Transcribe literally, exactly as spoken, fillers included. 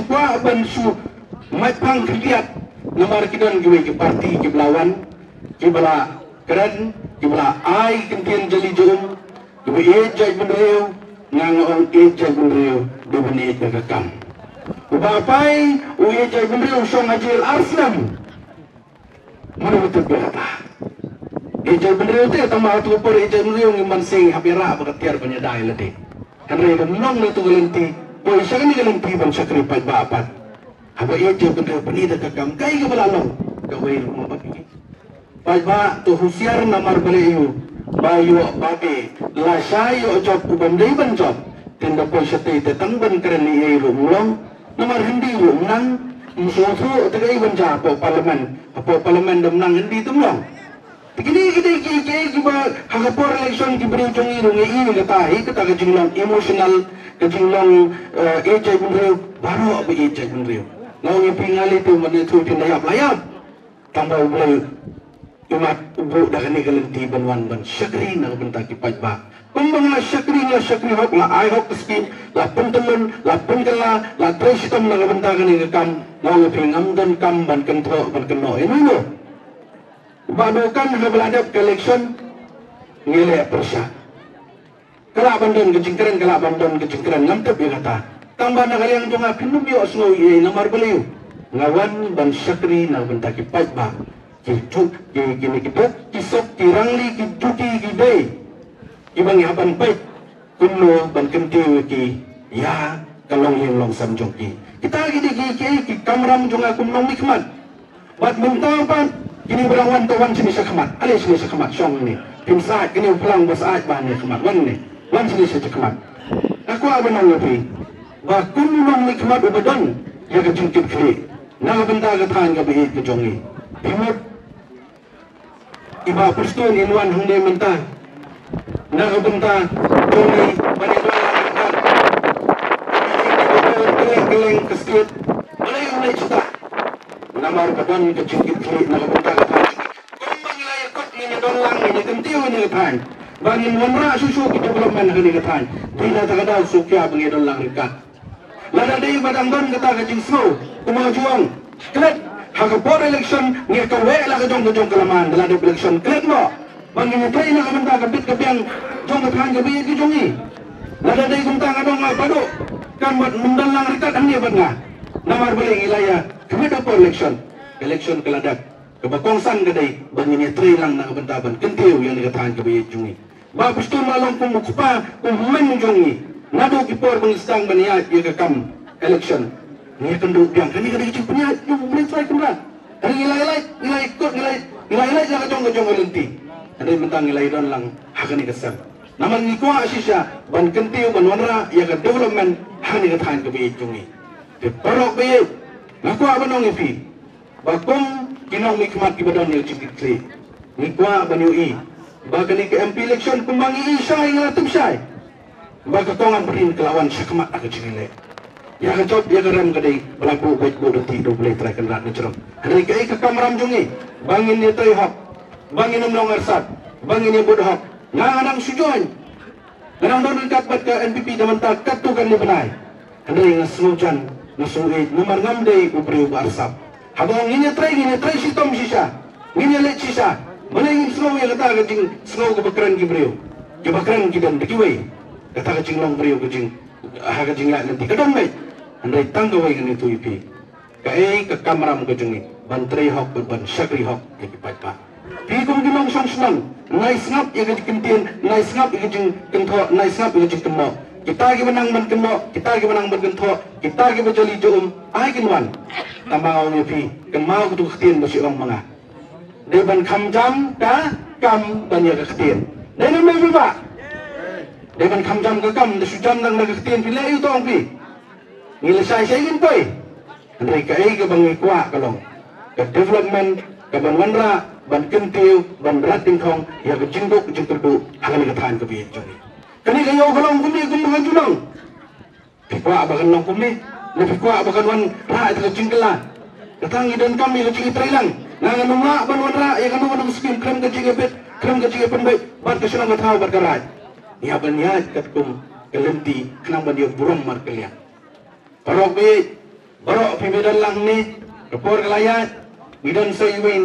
kwah ban shu mait phang khyndiat namar ki don kiwei ki parti kiba la wan, kiba la kren, kiba la ai ki kyntien jali jong, kiba ïeit jaitbynriew. Nga nga ong ïeit jaitbynriew, dei ban ïeit da ka kam. Uba phai u ïeit jaitbynriew u shong ha jel ar snem. Mano ba tip ïa kata? Ïeit jaitbynriew te, tang ba ha tu ka por ïeit jaitbynriew ngim ban seng hap ïa rah ba ka tiar ban ïadei lade. Hynrei da mynno na tu ka lynti, poi sha kane ka lynti ban shakri paidbah pat. Haba ïeit jaitbynriew pynïaid da ka kam, kaei kaba la long? Kawei ruh mo ba ki. Paidbah to husiar namar balei ïoh ba ïoh ba be la shai ïoh jop u bym dei ban jop. Tang da poi shatei te tang ban kren ïa ei ruh ym long. Namar Hindi ruh ym nang, ym sngewthuh te kaei ban jia hapoh Parliament. Hapoh Parliament da ym nang Hindi te ym long. Te kine ki dei ki, ki, kiba ha ka por election ki briew jong ngi ruh ngi i kata hi, kata ka jinglong emotional, ka jinglong, eh, ïeit jaitbynriew, baroh ba ïeit jaitbynriew. Nga ong ïa phi nga lei te mane thu phin da ïap la ïap. Tang ba U Blei u mat u buh da kane ka lynti ban wan ban shakri na ka bynta ki paidbah. Kumba nga shakri, nga shakri hok, la ai hok ka skim, la pyntyllun, la pynkylla, la trei shitom na ka bynta kane ka kam. Nga ong ïa phi ngam don kam ban kynthoh ban kynnoh ïa uno uno. Ba do kan haba la dep ka election ngi leh pyrshah. Ka lah ban don ka jingkren, ka lah ban don ka jingkren, ngam tip ïa kata. Tang ba na ka liang jong nga phin ym ïohsngew ei ei namar balei. Nga wan ban shakri na ka bynta ki paidbah. Ki juk, ki, kine ki duk, ki suk, ki rangli, ki duty, ki dei. Kiba ngi hap ban peit kumno ban kyntiew ïa ki ïa ka longïing longsem jong ki. Kita ki dei ki, ki, ki kamram jong nga kum u nongmihkhmat. Bad mynta pat kine ba dang wan to wan shane sha khmat. Ale shane sha khmat shong ne. Phim sah kine u phlang ba sah ba ne khmat wan ne. Wan shane sha khmat. Nga kwah ban ong ïa phi ba kum u nongmihkhmat uba don ïa ka jingkitkhlieh na ka bynta ka thaiñ kaba ïeit ka jong ngi. Phi mut i Bah Prestone in wan hangne mynta na ka bynta jong ngi ban ïa don lang ryngkat. Kylleng kylleng ka state. Balei u leit sha ta? Namar ba don ka jingkitkhlieh na ka bynta ka thaiñ. Kumba ngi la ïa kut ngin ïa don lang ngin ïa kyntiew ïa kane ka thaiñ. Ba ngin wanrah shuh shuh ki development ha kane ka thaiñ. Dei na kata ka daw shuh khia ba ngin ïa don lang ryngkat. Lada dei ba dang don kata ka jingsngew, kumba nga ju ong, klet, ha ka por election ngi kaweh la ka jong ka jong ka laman, da la dep election klet mo. Ba ngin ïatrei na ka bynta ka bit ka biang jong ka thaiñ kaba ïeit ka jong ngi. Lada dei kumta nga dang ong ba dei kan bad mynta lang ryngkat hangne bad nga. Namar balei ngi la ïa commit ha por election. Election ka la dep. Kaba kongsan ka dei ba ngin ïatrei lang na ka bynta ban kyntiew ïa kane ka thaiñ kaba ïeit jong ngi. Bah Prestone la long kum u kpa, kum u hynmen jong ngi. Naduh ki por ba ngi sdang ban ïaid ïa ka kam election, ngi ïakynduh biang. Kane ka dei ka jingpynïaid jong U Blei Trai Kynrad. Hynrei ngi la ïaleit, ngi la ïakut, ngi la ïa, ngi la ïaleit ïa ka jong ka jong ka lynti. Hynrei mynta ngi la ïadon lang ha kane ka sem. Namar ngi kwah shisha ban kyntiew, ban wanrah ïa ka development ha kane ka thaiñ kaba ïeit jong ngi. Te paralok ba ïeit, nga kwah ban ong ïa phi ba kum ki nongmihkhmat kiba don ïa ka jingkitkhlieh, ngi kwah ban ïohi ba kane ka M P election kumba ngi i shai, ngi la tip shai ba ka kong Ampareen ka la wan shakhmat ha ka jingïaleh. Ïa ka jop ïa ka rem ka dei ba la buh beit buh ryntih da U Blei Trai Kynrad na jrong. Hynrei kaei ka kamram jong ngi? Ba ngin ïatrei hok, ba ngin ym long arsap, ba ngin ïabud hok. Nga nga dang shu join. Nga dang don ryngkat bad ka N P P da mynta katto katne bnai. Hynrei nga sngewjan, nga sngewïeit namar ngam dei u briew ba arsap. Haba ngin ïatrei, ngin ïatrei shitom shisha. Ngin ïaleit shisha. Balei ngim sngew ïa kata ka jingsngew kaba kren ki briew? Kiba kren ki don da kiwei. Kata ka jinglong briew ka jing, ha ka jingïaid lynti ka don beit. Hynrei tang kawei ngan ïathuh ïa phi. Kaei ka kamram ka jong ngi ban trei hok, ban, ban shakri hok ïa ki paidbah. Phi kum ki nongshong shnong, nai sngap ïa ka jingkyntien, nai sngap ïa ka jingkynthoh, nai sngap ïa ka jingkynnoh. Kita kiba nang ban kynnoh, kita kiba nang ban kynthoh, kita kiba jali jooh um, ai kin wan. Tang ba nga ong ïa phi, kynmaw katu ka ktien ba shu ong ma nga. Dei ban kham jam ka kam ban ïa ka ktien. Dei ne em dei phi bah? Dei ban kham jam ka kam, da shu jam tang da ka ktien phi leh aïu to ong phi? Ngi lashai shai ngin poi. Hynrei kaei kaba ngi kwah ka long ka development, kaban wanrah, ban kyntiew, ban rat dyngkhong ïa ka jingduk jingkyrduh ha kane ka thaiñ kaba ïeit jong ngi. Kane ka ïew ka long kumne kumba kan ju long. Phi kwah ba kan long kumne? Ne phi kwah ba kan wanrah ïa ka jingkylla? Kata ngi donkam ïa ka jingïatreilang. Nga ngan ym lah ban wanrah ïa kano kano ka skim khlem ka jingïabit, khlem ka jingïapynbeit bad ka shnong ka thaw bad ka raid. Ngi hap ban ïaid katkum ka lynti khnang ban ïoh burom markylliang. Paralok ba ïeit, Baroh phi ba don lang hangne, ka por ka la ïaid, ngi don sa iwei